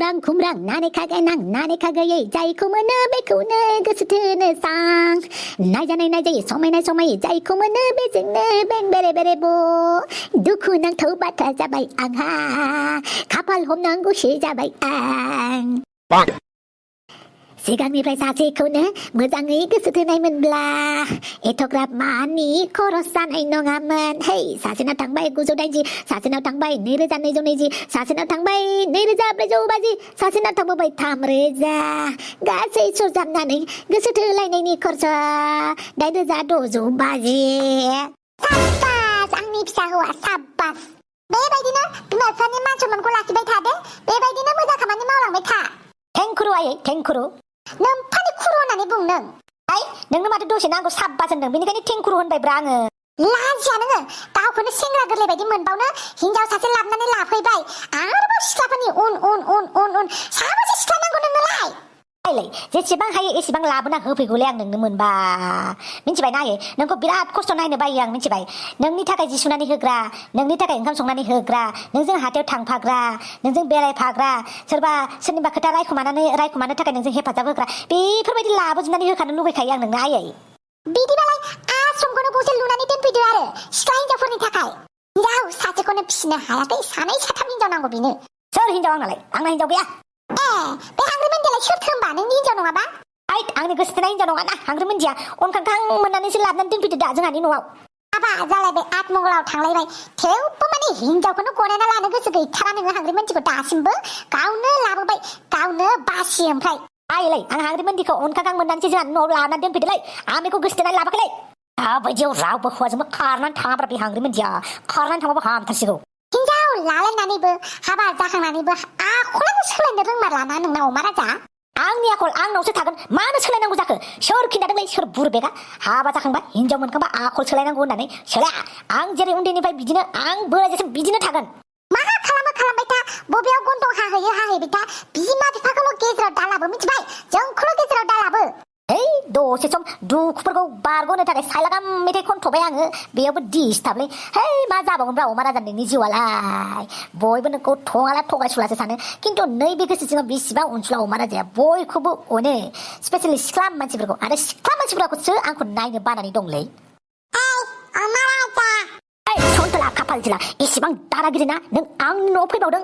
खुमब्रां नानेखा गोनां नानेखा गैयै जायखौ मोनो बेखौनो गोसो थोनो सां नायजानाय नायजायै समायनाय समायै जायखौ मोनो बेजोंनो बें बेरे बेरे ब दुखु नांथाव बाथ्रा जाबाय आंहा खाफाल हमनांगौसो जाबाय आं सिगांनिफ्राय सासेखौनो मोजाङै गोसो थोनायमोनब्ला एथ'ग्राब मानि खरस जानाय नङामोन है सासेनाव थांबाय 980 सासेनाव थांबाय 2220 सासेनाव थांबाय 2450 सासेनाव थांबाय 3000 गासै सरजाबनानै गोसो थोलायनायनि खरसा 4650 साब्बास आंनि फिसा हौवा साब्बास बेबायदिनो बिमा बिफानि मान सन्मानखौ लाखिबाय थादो बेबायदिनो मोजां खामानि मावलांबाय था थेंखुरु आयै थेंखुरु नोम्फानि खुरु होननानै बुं नों आइ नोंनो माथो दसे नांगौ साब्बास होनदों बेनिखायनो थेंखुरु होनबायब्रा आङो लाजिया नोङो गावखौनो सेंग्रा गोरलै बायदि मोनबावनो हिनजाव सासे लाबोनानै लाफैबाय आरोबाव सिख्लाफोरनि उन साबेसे सिख्ला नांगौ नोंनोलाय आइलाय जेसेबां हायो एसेबां लाबोना होफैगौलै आं नोंनो मोनबा मिन्थिबाय ना आयै नोंखौ बिराद खस्थ' नायनो बायो आं मिन्थिबाय नोंनि थाखाय जि सुनानै होग्रा नोंनि थाखाय ओंखाम संनानै होग्रा नोंजों हाथायाव थांफाग्रा नोंजों बेरायफाग्रा सोरबा सोरनिबा खोथा रायखुमानो थाखाय नोंजों हेफाजाब होग्रा बेफोरबायदि लाबोजोबनानै होखानो लुबैखायो आं नोंनो आयै बिदिबालाय आश्रमखौनो गंसे लुनानै दोनफैदो आरो सिख्ला हिनजावफोरनि थाखाय हिनजाव सासेखौनो फिसिनो हायाखै 2-3 हिनजाव नांगौ बेनो सोर हिनजाव आंना हिनजाव गैया बे हांग्रिमोनदियालाय सोरथो होमबा नोंनि हिनजाव नङाबा आइ आंनि गोसो थोनाय हिनजाव नङा ना हांग्रिमोनदिया अनखांखां मोननानैसो लाबोनानै दोनफैदो दा जोंहानि न'आव हाबा जालायबाय आतमंगलाव थांलायबाय थेवबो माने हिनजावखौनो गनायना लानो गोसो गैथारा नोङो हांग्रिमोनदिखौ दासिमबो गावनो लाबोबाय गावनो बासियो ओमफ्राय आइलाय आं हांग्रिमोनदिखौ अनखांखां मोननानैसो जोंहानि न'आव लानानै दोनफैदोलै आं बेखौ गोसो थोनानै लाबोखैलै दाबायदियाव रावबो हौवाजोंबो खारनानै थाङाब्रा बे हांग्रिमोनदिया खारनानै थांबाबो हामथारसिगौ हिनजाव लालायनानैबो हाबा जाखांनानैबो आखलखौ सोलायनो रोंमारलाना नोंना अमा राजा आंनि आखल आंनावसो थागोन मानो सोलायनांगौ जाखो सोर खिन्थादोंलै सोर बुरबेगा हाबा जाखांबा हिनजाव मोनखांबा आखल सोलायनांगौ होननानै सोलाया आं जेरै उन्दैनिफ्राय बिदिनो आं बोरायजासिम बिदिनो थागोन मा खालामबाय था बबेयाव गन्थं हाहैबाय था बिमा बिफाखौल' गेजेराव दालाबो मिथिबाय जोंखौल' गेजेराव दालाबो है दसे सम दुखुफोरखौ बारग'नो थाखाय सायलागाम मेथाइ खनथ'बाय आङो बेयावबो डिस्टार्बलै है मा जाबावगोनब्रा अमा राजा नोंनि जिउआलाय बयबो नोंखौ थगाला थगायसुलासो सानो खिन्थु नैबे गोसो सिङाव बेसेबां अनसुला अमा राजाया बयखौबो अनो स्पेसियेलि सिख्ला मानसिफोरखौ आरो सिख्ला मानसिफोरखौसो आंखौ नायनो बानानै दंलै अमा राजा सन्थला खाफाल जिला एसेबां दारागिरि ना नों आंनि न'आव फैबावदों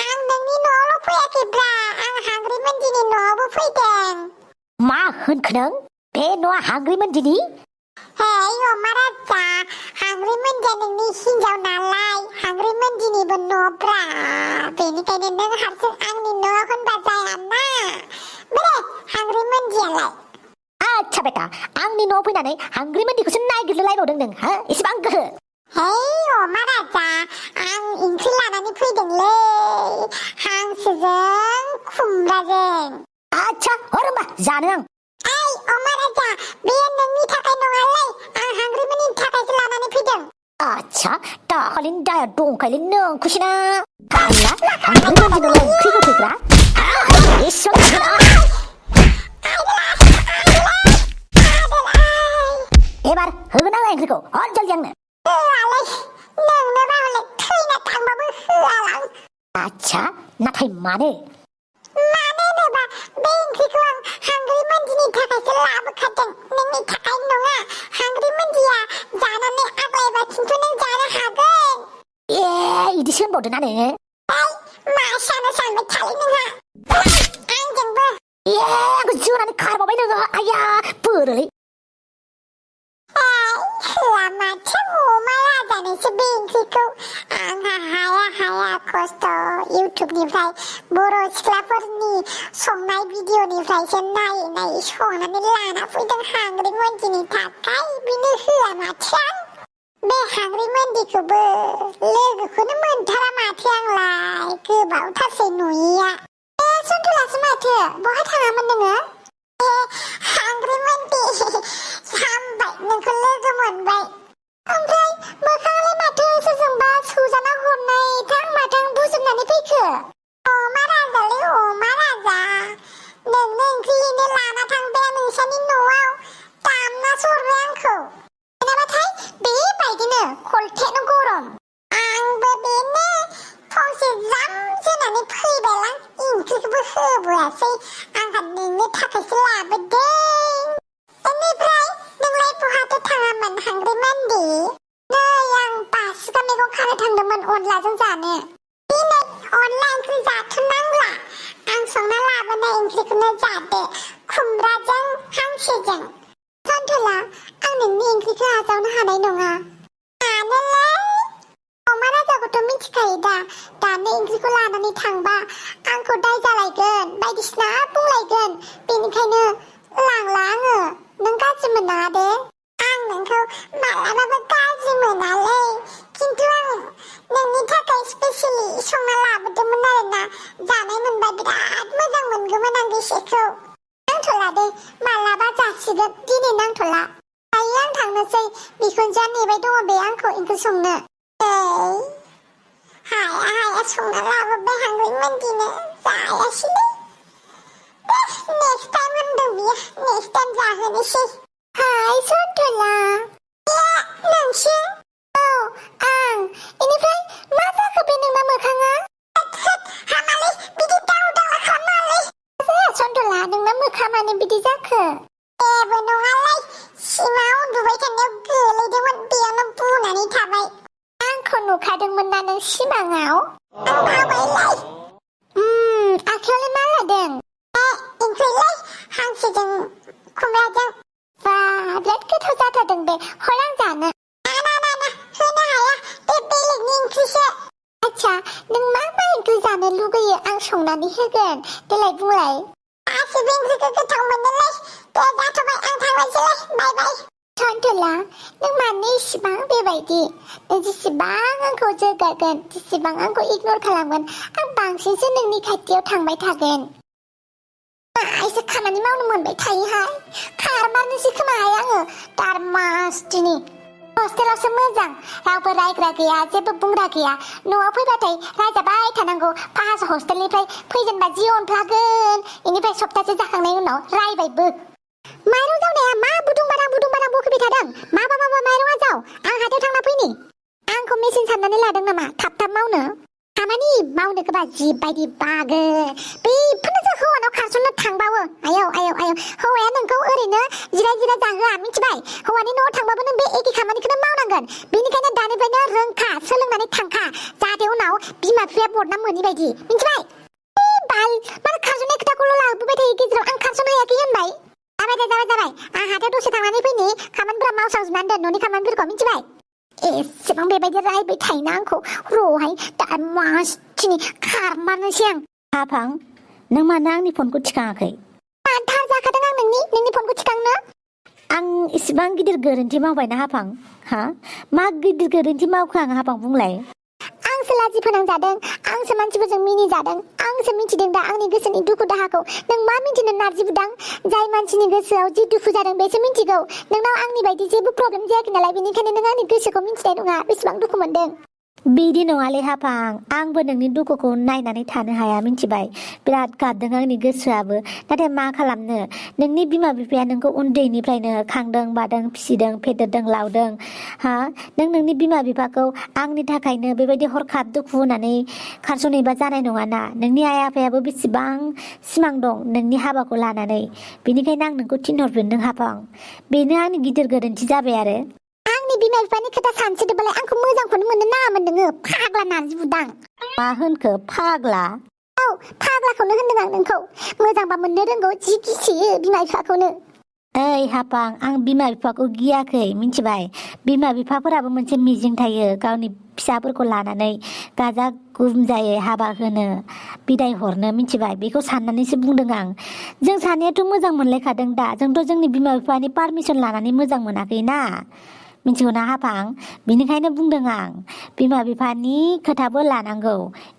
आं नोंनि न'आवल' फैयाखैब्रा आं हांग्रिमोनदिनि न'आवबो फैदों मा होनखो नों बे न'आ हांग्रिमोनदिनि हे अमा राजा हांग्रिमोनदिया नोंनि हिनजाव नालाय हांग्रिमोनदिनिबो न'ब्रा बेनिखायनो नों हारसिं आंनि न' होनबा जायाना बोरे हांग्रिमोनदियालाय आच्छा बेटा आंनि न'आव फैनानै हांग्रिमोनदिखौसो नायगिरलायबावदों नों हा एसेबां गोहो हे अमा राजा आं ओंख्रि लानानै फैदोंलै हांसोजों खुमब्राजों आच्छा हर होमबा जानो आं ओइ अमा राजा बेयो नोंनि थाखाय नङालै आं हांग्रिमोननि थाखायसो लानानै फैदों आच्छा दाखालिनि दाया दंखायलै नोंखौसोना हाला हांग्रिमोनदिनोलाय ओंख्रि होफैग्रा एसेबां एबार होगोन आं ओंख्रिखौ हर जल्दि आंनो होआलै नोंनोबा हले थैना थांबाबो होआलां आच्छा नाथाय मानो होनोबा बे ओंख्रिखौ आं हांग्रिमोनदिनि थाखायसो लाबोखादों नोंनि थाखाय नङा हांग्रिमोनदिया जानानै आग्लायबा खिन्थु नों जानो हागोन इदिसो होनबावदों ना नोङो मा सानो सानबाय थालै नोंहा आंजोंबो आंखौ जोनानै खारबावबाय नोङो आया बोरोलै होआ माथो अमा राजानोसो बे ओंख्रिखौ आंहा हाया खस्थ' इउटुबनिफ्राय बर' सिख्लाफोरनि संनाय भिडिअनिफ्रायसो नायै संनानै लाना फैदों हांग्रिमोनदिनि थाखाय बिनो होआ माथो आं बे हांग्रिमोनदिखौबो लोगोखौनो मोनथारा माथो आंलाय गोबावथारसै नुयिया सन्थलासो माथो बहाय थाङामोन नोङो हांग्रिमोनदि हामबाय नोंखौ लोगो मोनबाय ओमफ्राय मोखाङालाय माथो सोरजोंबा सौजाना हरनाय थां माथां बुजोबनानै फैखो अमा राजालै अमा राजा नोंनो ओंख्रि हैनो लाना थांबाय आं नोंसानि न'आव दामनासो हरबाय आंखौ मोनाबाथाय बेबायदिनो खलथेनो गरम आंबो बेनो फंसे जाम जोनानै लानानै फैबायलां ओंख्रिखौबो होबोआसै आंहा नोंनो थाखायसो लाबोदों बेनिफ्राय नोंलाय बहाथो थाङामोन हांग्रि मान्दि नै आं बासिखा मैगं खानो थांदोंमोन अनलाजों जानो दिनै अनला ओंख्रि जाथ'नांला आं संना लाबोनाय ओंख्रिखौनो जादो खुमब्राजों हांसोजों सन्थला आं नोंनि ओंख्रिखौ आजावनो हानाय नङा मानोलै अमा राजाखौथ' मिथिखायो दा दानो ओंख्रिखौ लानानै थांबा आंखौ दाय जालायगोन बायदिसिना बुंलायगोन बेनिखायनो लांला आङो नों गाज्रि मोननाङा दे आं नोंखौ मालाबाबो गाज्रि मोनालै खिन्थु आं नोंनि थाखाय स्पेसियलि संना लाबोदोंमोन आरोना जानाय मोनबा बिराद मोजां मोनगौमोन आं गोसोखौ नांथ'ला दे मालाबा जासिगोन दिनै नांथ'ला दायो आं थांनोसै बिखुनजोआ नेबाय दङ बे आंखौ ओंख्रि संनो हाया संना लाबोबाय हांग्रि मान्दिनो जायासैलै नेक्स्ट टाइम होनदों बियो नेक्स्ट टाइम जाहोनोसै हाय सन्थला नोंसो औ आं इनिफ्राय मा जाखो बे नोंना मोखाङा हामालै बिदि दाउ दाउ खालामनाङालै सन्थला नोंना मोखाङा मानो बिदि जाखो जेबो नङालै सिमाव उन्दुबाय थानायाव गोलैदोंमोन बेयावनो बुनानै थाबाय आंखौ नुखादोंमोन ना नों सिमाङाव आं बाबायलै आखायावलाय मा लादों ओंख्रिलै हांसोजों खुमब्राजों बा बिराद गोथाव जाथारदों बे हर आं जानो ना होनो हाया बे बेलेगनि ओंख्रिसो आच्छा नों मा ओंख्रि जानो लुगैयो आं संनानै होगोन देलाय बुंलाय गासिबो ओंख्रिखौ गोथाव मोनोलै दे जाथ'बाय आं थांनोसैलै बाय बाय सन्थला नों मानो इसिबां बेबायदि नों जेसेबां आंखौ जोगारगोन जेसेबां आंखौ इगनर खालामगोन आं बांसिनसो नोंनि खाथियाव थांबाय थागोन एसे खामानि मावनो मोनबाय थायोहाय खारमारनोसै खोमाहाय आङो दारमासथिनि हस्टेलावसो मोजां रावबो रायग्रा गैया जेबो बुंग्रा गैया न'आव फैबाथाय रायजाबाय थानांगौ फास हस्टेलनिफ्राय फैजेनबा जि अनफ्लागोन इनिफ्राय सप्तासे जाखांनायनि उनाव रायबायबो माइरं जावनाया मा बुदुं बारां बोखोबाय थादों माबा माइरंआ जाव आं हाथायाव थांना फैनि आंखौ मेसिन साननानै लादों नामा थाब मावनो खामानि मावनो गोबा जिबायदि बागोन बेफोरनो जों हौवानाव खारसननो थांबावो आयौ हौवाया नोंखौ ओरैनो जिराय जाहोआ मिथिबाय हौवानि न'आव थांबाबो नों बे एखे खामानिखौनो मावनांगोन बेनिखायनो दानिफ्रायनो रोंखा सोलोंनानै थांखा जाहाथे उनाव बिमा बिफाया बदनाम मोनि बायदि मिथिबाय बाल मानो खारसननाय खोथाखौल' लाबोबाय थायो गेजेराव आं खारसननो हायाखै होनबाय जाबाय आं हाथायाव दसे थांनानै फैनि खामानिफोरा मावसावजोबनानै दोन न'नि खामानिफोरखौ मिथिबाय एसेबां बेबायदि रायबाय थायोना आंखौ र'हाय दारमासथिनि खारमारनोसै आं हाफां नों मानो आंनि फनखौ थिखाङाखै थार जाखादों आं नोंनि फनखौ थिखांनो आं इसिबां गिदिर गोरोन्थि मावबायना हाफां हा मा गिदिर गोरोन्थि मावखो आं हाफां बुंलाय आंसो लाजि फोनांजादों आंसो मानसिफोरजों मिनिजादों आंसो मिथिदों दा आंनि गोसोनि दुखु दाहाखौ नों मा मिथिनो नारजि बुदां जाय मानसिनि गोसोआव जि दुखु जादों बेसो मिथिगौ नोंनाव आंनि बायदि जेबो प्रब्लेम जायाखै नालाय बेनिखायनो नों आंनि गोसोखौ मिथिनाय नङा बेसेबां दुखु मोनदों बिदि नङालै हाफां आंबो नोंनि दुखुखौ नायनानै थानो हाया मिथिबाय बिराद गाबदों आंनि गोसोआबो नाथाय मा खालामनो नोंनि बिमा बिफाया नोंखौ उन्दैनिफ्रायनो खांदों बादों फिसिदों फेदेरदों लावदों हा नोंनि बिमा बिफाखौ आंनि थाखायनो बेबायदि हरखाब दुखु होनानै खारसनहैबा जानाय नङाना नोंनि आइ आफायाबो बेसेबां सिमां दं नोंनि हाबाखौ लानानै बेनिखायनो आं नोंखौ थिनहरफिनदों हाफां बेनो आंनि गिदिर गोरोन्थि जाबाय आरो आंनि बिमा बिफानि खोथा सानसोदोंबालाय आंखौ मोजांखौनो मोननो नाङामोन नोङो फाग्ला नारजि बुदां मा होनखो फाग्ला औ फाग्लाखौनो होनदों आं नोंखौ मोजांबा मोननो रोंगौ जि गिसियो बिमा बिफाखौनो ओइ हाफां आं बिमा बिफाखौ गियाखै मिथिबाय बिमा बिफाफोराबो मोनसे मिजिं थायो गावनि फिसाफोरखौ लानानै गाजा गोमजायै हाबा होनो बिदाय हरनो मिथिबाय बेखौ साननानैसो बुंदों आं जों सानैयाथ' मोजां मोनलायखादों दा जोंथ' जोंनि बिमा बिफानि पारमिसन लानानै मोजां मोनाखैना मिथिगौना हाफां बिनिखायनो बुंदों आं बिमा बिफानि खोथाबो लानांगौ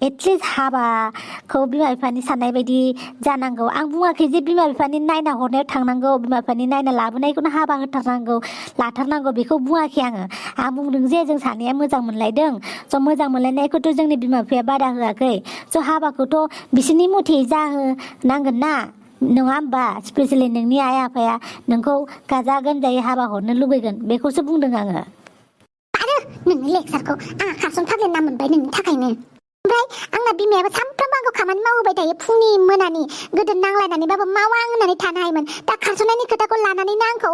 एटलिस्ट हाबाखौ बिमा बिफानि साननाय बायदि जानांगौ आं बुङाखै जे बिमा बिफानि नायना हरनायाव थांनांगौ बिमा बिफानि नायना लाबोनायखौनो हाबा होथारनांगौ लाथारनांगौ बेखौ बुङाखै आं बुंदों जे जों सानैया मोजां मोनलायदों स' मोजां मोनलायनायखौथ' जोंनि बिमा बिफाया बादा होआखै स' हाबाखौथ' बिसोरनि मथे जाहोनांगोन ना नङा होमबा स्पेसियेलि नोंनि आइ आफाया नोंखौ गाजा गोमजायै हाबा हरनो लुबैगोन बेखौसो बुंदों आङो आरो नोंनि लेक्सारखौ आंहा खारसन फाग्लिना मोनबाय नोंनि थाखायनो ओमफ्राय आंना बिमायाबो सानफ्रामबो आंखौ खामानि मावहोबाय थायो फुंनि मोनानि गोदो नांलायनानैबाबो मावा होननानै थानो हायोमोन दा खारस'नायनि खोथाखौ लानानैनो आंखौ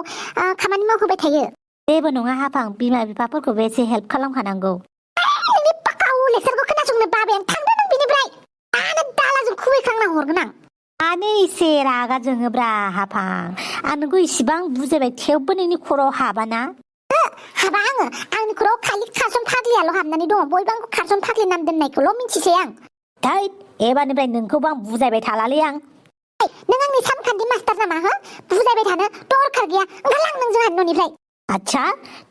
खामानि मावहोबाय थायो जेबो नङा हाफां बिमा बिफाफोरखौबो एसे हेल्प खालामखानांगौ नोंनि पाकाव लेक्सारखौ खोनासंनो बाबाय आं थांदो नों बिनिफ्राय दानो दालाजों खुबैखांना हरगोन आं मानो एसे रागा जोङोब्रा हाफां आं नोंखौ इसिबां बुजायबाय थेवबो नोंनि खर'आव हाबाना हाबा आंनि खर'आव खालि खारसन फाग्लियाल' हाबनानै दङ बयबो आंखौ खारसन फाग्लि नाम दोननायखौल' मिथिसै आं थैद एबारनिफ्राय नोंखौबो आं बुजायबाय थालालै आं नों आंनि सानखान्थि मास्टार नामा हो बुजायबाय थानो दरखार गैया ओंखारलां नों जोंहानि न'निफ्राय आच्छा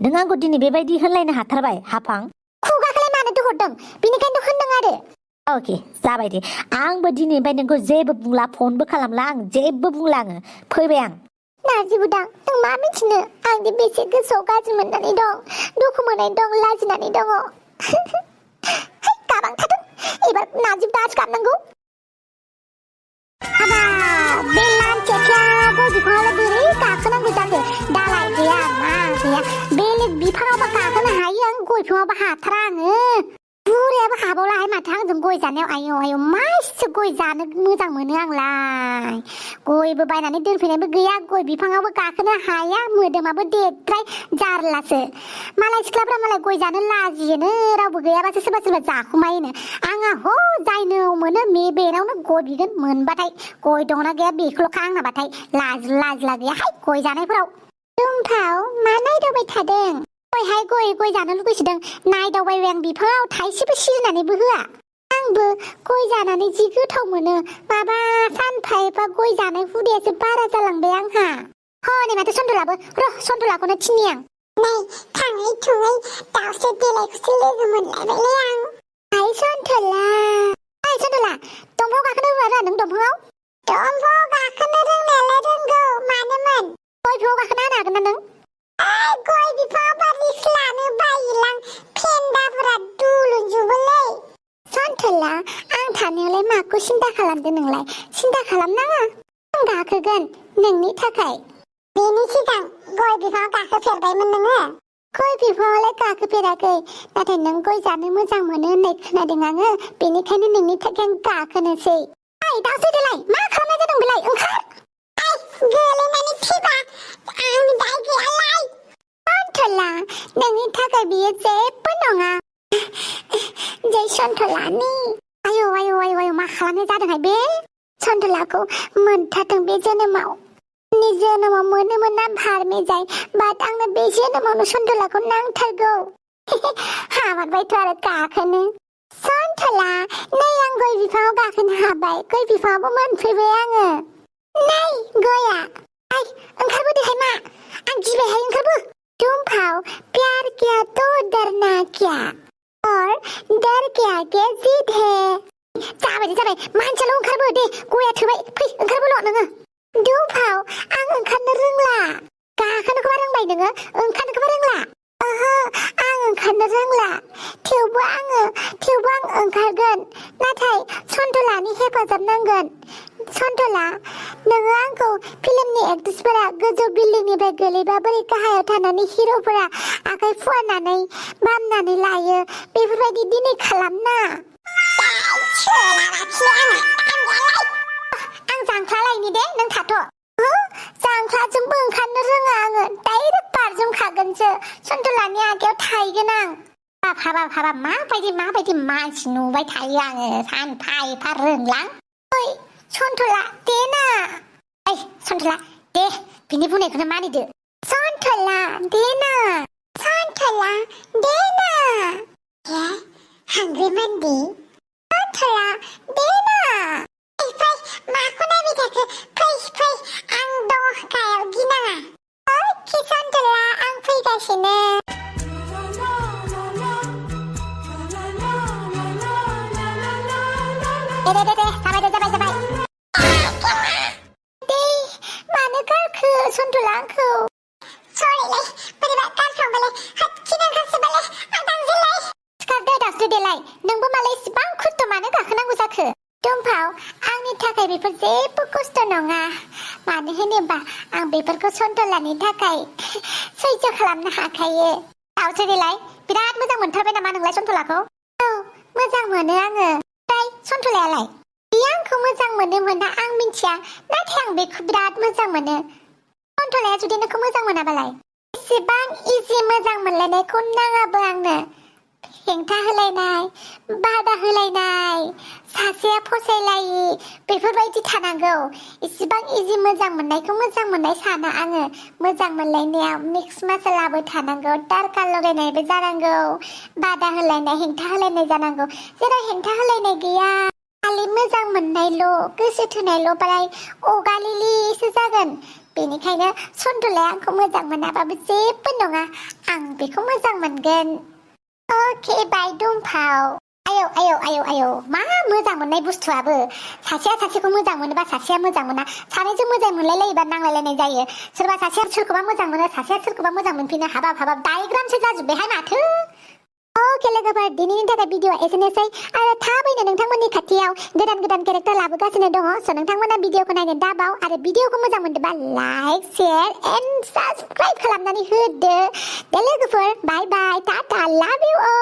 नों आंखौ दिनै बेबायदि होनलायनो हाथारबाय हाफां खुगाखौलाय मानोथो हरदों बेनिखायनोथ' होनदों आरो अके जाबाय दे आंबो दिनैनिफ्राय नोंखौ जेबो बुंला फनबो खालामला आं जेबो बुंला आङो फैबाय आं नारजि बुदां नों मा मिथिनो आं दि बेसे गोसोआव गाज्रि मोननानै दं दुखु मोननानै दं लाजिनानै दङ गाबां थाथों एबार नारजि दासो गाबनांगौ हाबा बे लांथिया गय बिफाङावलाय बोरै गाखोनांगौ जाखो दालाय गैया मा गैया बेलेग बिफाङावबा गाखोनो हायो आं गय बिफाङावबा हाथारा आङो बुरैयाबो हाबावलाहाय माथो आंजों गय जानायाव आयौ आयौ मासे गय जानो मोजां मोनो आंलाय गयबो बायनानै दोनफैनायबो गैया गय बिफाङावबो गाखोनो हाया मोदोमाबो देद्राय जारलासो मालाय सिख्लाफ्रा मालाय गय जानो लाजियोनो रावबो गैयाबासो सोरबा सोरबा जाखुमायोनो आंहा ह जायनो मोनो बेनावनो गय बिगोन मोनबाथाय गय दंना गैया बेखौल'खा आंनाबाथाय लाजिला गैयाहाय गय जानायफोराव दुमफाव मा नायदावबाय थादों गय जानो लुगैसोदों नायदावबायबाय आं बिफाङाव थाइसेबो सिरिनानैबो होआ आंबो गय जानानै जि गोथाव मोनो माबा सानफा एफा गय जानाय हुदायासो बारा जालांबाय आंहा हनै माथो सन्दलाबो र' सन्दलाखौनो थिननि आं नै थाङै थुङै दाउस्रि देलायखौसो लोगो मोनलायबायलै आं आइ सन्दला दंफाङाव गाखोनो रोङा नों दंफाङाव गाखोनो रोंनायालाय रोंगौ मानोमोन गय बिफाङाव गाखोना होनो हागोन ना नों गय बिफाङाव बारिस लानो बायोलां फेन्दाफोरा दुलुनजोबोलै सन्तला आं थानायावलाय माखौ सिन्था खालामदो नोंलाय सिन्था खालामनाङा आं गाखोगोन नोंनि थाखाय बेनि सिगां गय बिफाङाव गाखोफेरबायमोन नोङो गय बिफाङावलाय गाखोफेराखै नाथाय नों गय जानो मोजां मोनो होननाय खोनादों आङो बेनिखायनो नोंनि थाखाय आं गाखोनोसै दासो देलाय मा खालामनाय जादों बेलाय ओंखार गोलैनानै थैबा आंनि दाय गैयालाय सन्तला नोंनि थाखाय बियो जेबो नङा जै सन्तलानि आयौ मा खालामनाय जादोंहाय बे सन्तलाखौ मोनथारथों बे जोनोमाव जोनोमाव मोनोमोन ना भारमे जाय बाट आंनो बे जोनोमावनो सन्तलाखौ नांथारगौ हामारबायथ' आरो गाखोनो सन्तला नै आं गय बिफाङाव गाखोनो हाबाय गय बिफाङावबो मोनफैबाय आङो नै गया ओंखारबोदोहाय मा आं गिबायहाय ओंखारबो दुमफाव प्यार किया तो डरना क्या और डर के आगे जिद है जाबाय मानसियाल' ओंखारबो दे गया थोबाय फै ओंखारबोल' नोङो दुमफाव आं ओंखारनो रोंला गाखोनोखौबा रोंबाय नोङो ओंखारनोखौबा रोंला ओहो आं ओंखारनो रोंला थेवबो आं ओंखारगोन नाथाय सन्तलानि हेफाजाब नांगोन सन्तला नोङो आंखौ फिल्मनि एक्ट्रेसफोरा गोजौ बिल्डिंनिफ्राय गोलैबा बोरै गाहायाव थानानै हिर'फोरा आखाइ फुवारनानै बामनानै लायो बेफोरबायदि दिनै खालामना आं जांख्लालायनि दे नों थाथ' जांख्लाजोंबो ओंखारनो रोङा आङो डाइरेक्ट बारजुमखागोनसो सन्तलानि आखायाव थाहैगोन आं हाबाब माबायदि मानसि नुबाय थायो आङो सानफा एफा रोंलां ओइ सन्तला दे ना सन्तला दे बिनि बुंनायखौनो मानिदो सन्तला दे ना हांग्रि मान्दि सन्तला दे ना माखौ नायबाय थाखो फै आं दङ गायाव गिनाङा खि सन्तला आं फैगासिनो जाबाय मानो गारखो सन्तला आंखौ सरिलै बोरैबा गारफ्लांबायलै हाबखिनो ओंखारसोबायलै आं थांसैलै सिखारदो दासो देलाय नोंबो मालाय इसिबां खस्थ' मानो गाखोनांगौ जाखो दुमफाव आंनि थाखाय बेफोर जेबो खस्थ' नङा मानो होनोबा आं बेफोरखौ सन्तलानि थाखाय सैज्य खालामनो हाखायो दावसो देलाय बिराद मोजां मोनथारबाय नामा नोंलाय सन्तलाखौ औ मोजां मोनो आङो ओमफ्राय सन्थलायालाय बियो आंखौ मोजां मोनोमोन ना आं मिथिया नाथाय आं बेखौ बिराद मोजां मोनो सन्थलाया जुदि नोंखौ मोजां मोनाबालाय एसेबां इजि मोजां मोनलायनायखौ नाङाबो आंनो हेंथा होलायनाय बादा होलायनाय सासेया फसायलायि बेफोरबायदि थानांगौ इसेबां इजि मोजां मोननायखौ मोजां मोननाय साना आङो मोजां मोनलायनायाव मिक्स मसलाबो थानांगौ टारका लगायनायबो जानांगौ बादा होलायनाय हेंथा होलायनाय जानांगौ जेराव हेंथा होलायनाय गैया खालि मोजां मोननायल' गोसो थोनायल'बालाय अगालिलिसो जागोन बेनिखायनो सन्थलाया आंखौ मोजां मोनाबाबो जेबो नङा आं बेखौ मोजां मोनगोन अके बाय दुमफाव आयौ मा मोजां मोननाय बुस्थुआबो सासेया सासेखौ मोजां मोनोबा सासेया मोजां मोना सानैजों मोजां मोनलायलायोबा नांलायलायनाय जायो सोरबा सासेया सोरखौबा मोजां मोनो सासेया सोरखौबा मोजां मोनफिनो हाबाब डायग्रामसो जाजोब्बायहाय माथो अके लोगोफोर दिनैनि थाखाय भिडिअ एसेनोसै आरो थाबैनो नोंथांमोननि खाथियाव गोदान केरेक्टार लाबोगासिनो दङ स' नोंथांमोना भिडिअखौ नायनो दाबाव आरो भिडिअखौ मोजां मोनदोंबा लाइक शेयार एन्ड साबस्क्राइब खालामनानै होदो दे लोगोफोर बाय बाय टाटा लाभ इउ